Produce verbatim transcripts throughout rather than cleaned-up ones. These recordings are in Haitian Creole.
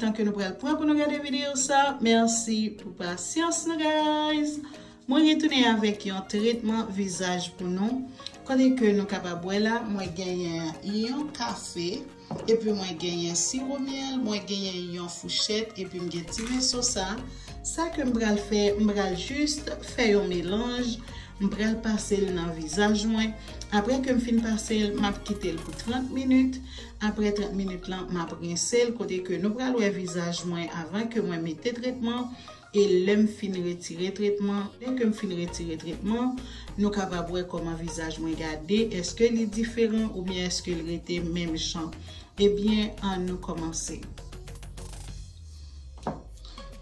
Tan ke nou pral pran pou nou gade videyo sa, mèsi pou pasyans nou, guys. Mwen retounen avèk yon tretman vizaj pou nou. Kote ke nou kapab wè la, mwen genyen yon kafe, epi mwen genyen siwo myèl, mwen genyen yon fouchèt, epi m gen ti veso sa. Sa ke m pral fè, m pral jis fè yon melanj, m pral pase l nan vizaj mwen. Apre ke m fin pase l, m ap kite l pou trant minit. Apre trant minit lan, m ap rense l, kote ke nou pral wè vizaj mwen avan ke mwen mete tretman. E lè m fin retire tretman, lè ke m fin retire tretman, nou kapab wè kòman vizaj mwen gade, èske li diferan oubyen èske l rete menm jan. Ebyen, ann nou kòmanse.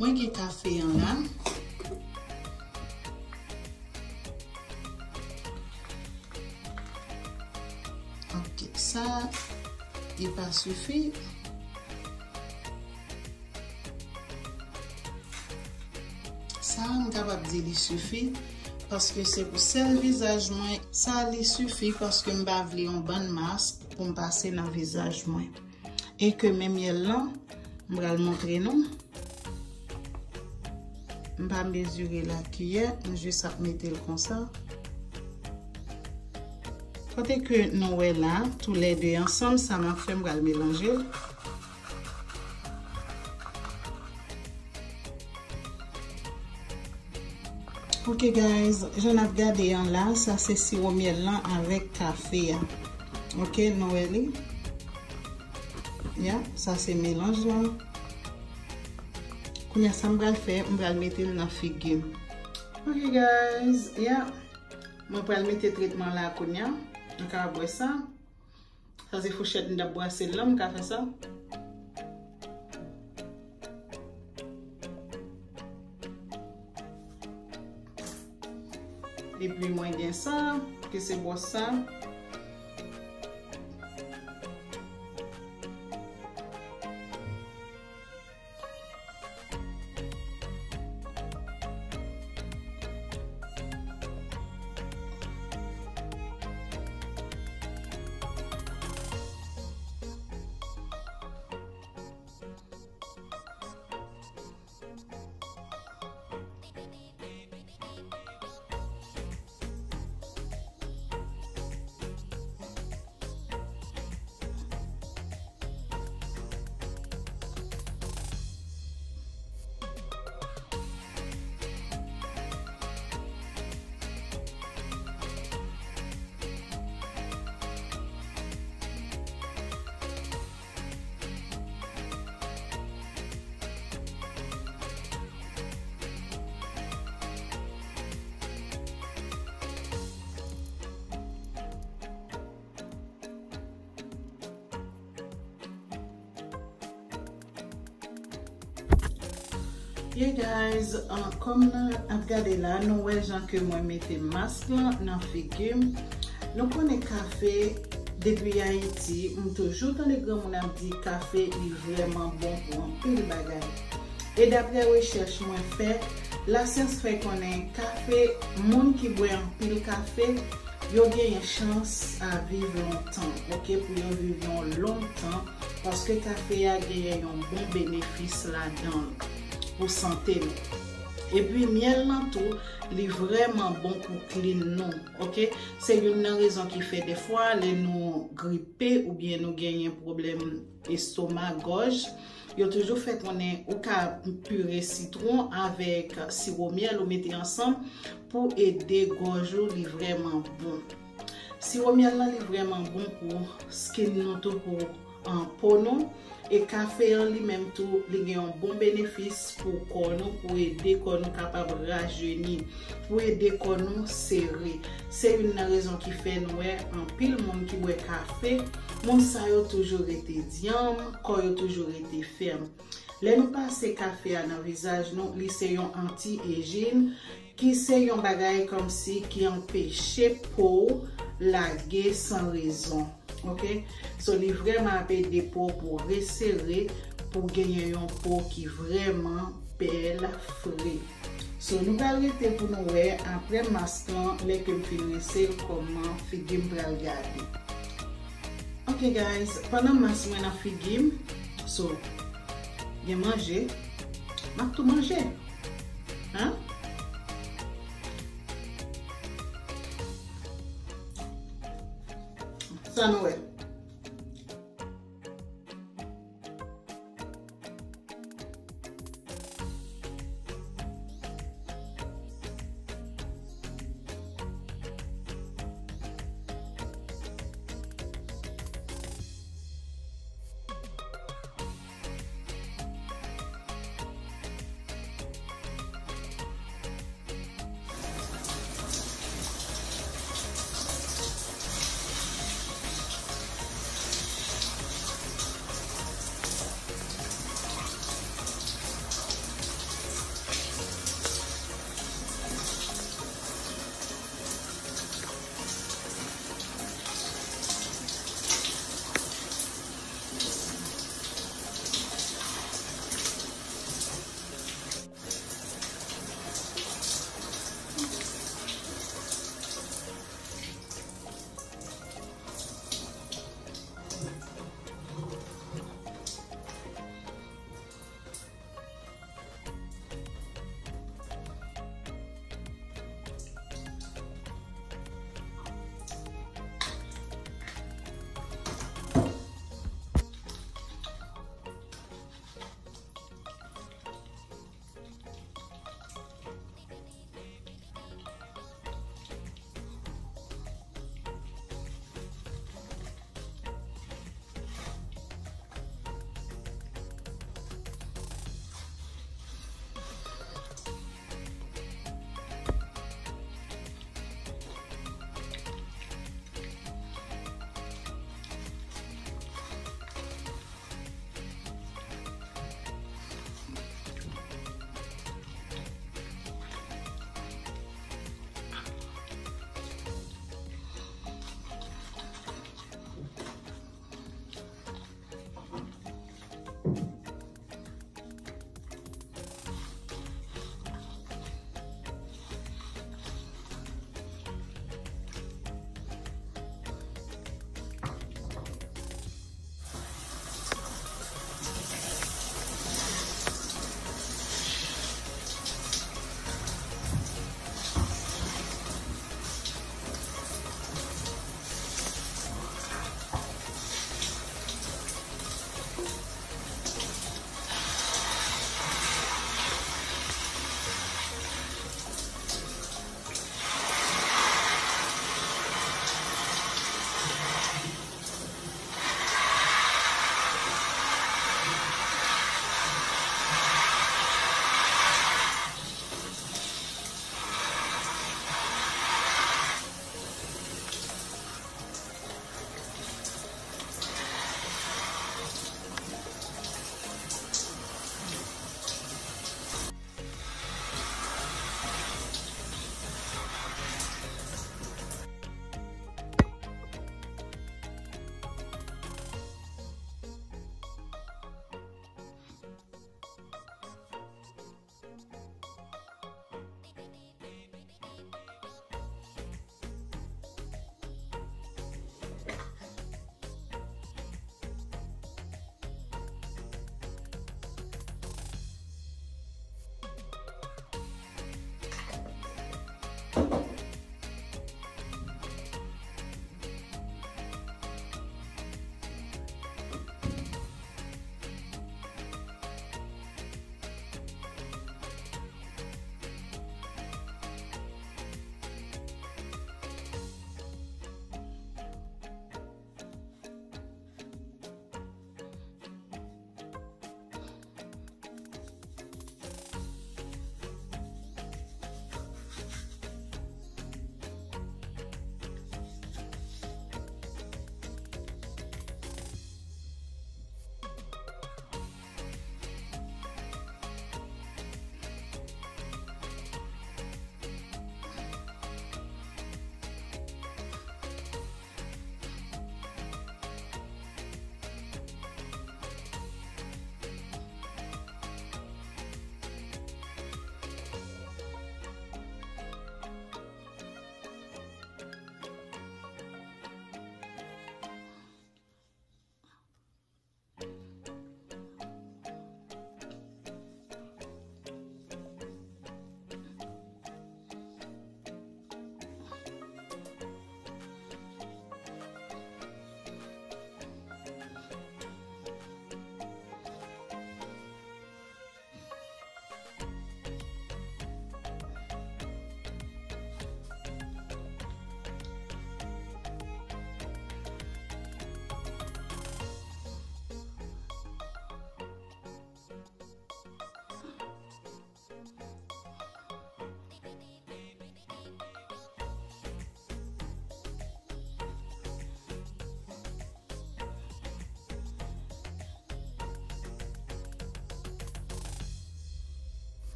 Mwen gen kafe an la. Ok, sa, li pa sifi. Sa, m kapab di li sifi, paske se pou sèl vizaj mwen. Sa, li sifi, paske m pa vle yon bann mask pou m pase nan vizaj mwen. E ke men myèl lan, m pral montre nou. M pa mezire l ak kiyè, m jis ap mete l konsa. Kote ke nou wè la, toulède ansanm, sa m ap fè, m pral melanje l. Ok, guys, jan n ap gade an la, sa se siwo myèl lan avèk kafe a. Ok, nou wè li? Ya, sa se melanj lan. Kounye a, sa m pral fè, m pral mete l nan figi m. Ok, guys, ya. Mwen pral mete tretman la kounye a. Nou ka wè sa. Sa se fouchèt m t ap brase l lan, m ka fè sa. Epi mwen gen sa, ki se bwòs sa. Yeah, guys, uh, kòm n ap gade la, nou wè jan ke mwen mete mask lan nan figi m. Nou konnen kafe, depi Ayiti, m toujou tande granmoun ap di kafe li vrèman bon pou anpil bagay. E daprè rechèch mwen fè, lasyans fè konnen kafe, moun ki bwè anpil kafe, yo genyen chans a viv lontan, ok, pou yo viv yon long tan, paske kafe a genyen yon bon benefis ladan l pou sante nou. Epi myèl lan tou, li vrèman bon pou klin nou, ok? Se youn nan rezon ki fè dèfwa lè nou gripe oubyen nou genyen pwoblèm estoma, gòj, yo toujou fè konnen ou ka pire sitwon avèk siwo myèl ou mete ansanm pou ede gòj ou, li vrèman bon. Siwo myèl lan, li vrèman bon pou skin nou tou, pou, uh, po nou. E kafe an li menm tou, li gen yon bon benefis pou kò nou, pou ede kò nou kapab rajeni, pou ede kò nou sere. Se youn nan rezon ki fè nou wè anpil moun ki bwè kafe, moun sa yo toujou rete dyanm, kò yo toujou rete fèm. Lè nou pase kafe a nan vizaj nou, li se yon anti-aging, ki se yon bagay kòmsi ki anpeche po w lage san rezon. Ok? So, li vrèman ap ede po w pou resere, pou genyen yon po ki vrèman bèl, fre. So, nou pral rete pou nou wè apre mask lan, lè ke m fin rense l, kòman figi m pral gade. Ok, guys, pandan mask mwen nan figi m, so, gen manje, m ap tou manje. Hein? Sa nou wè.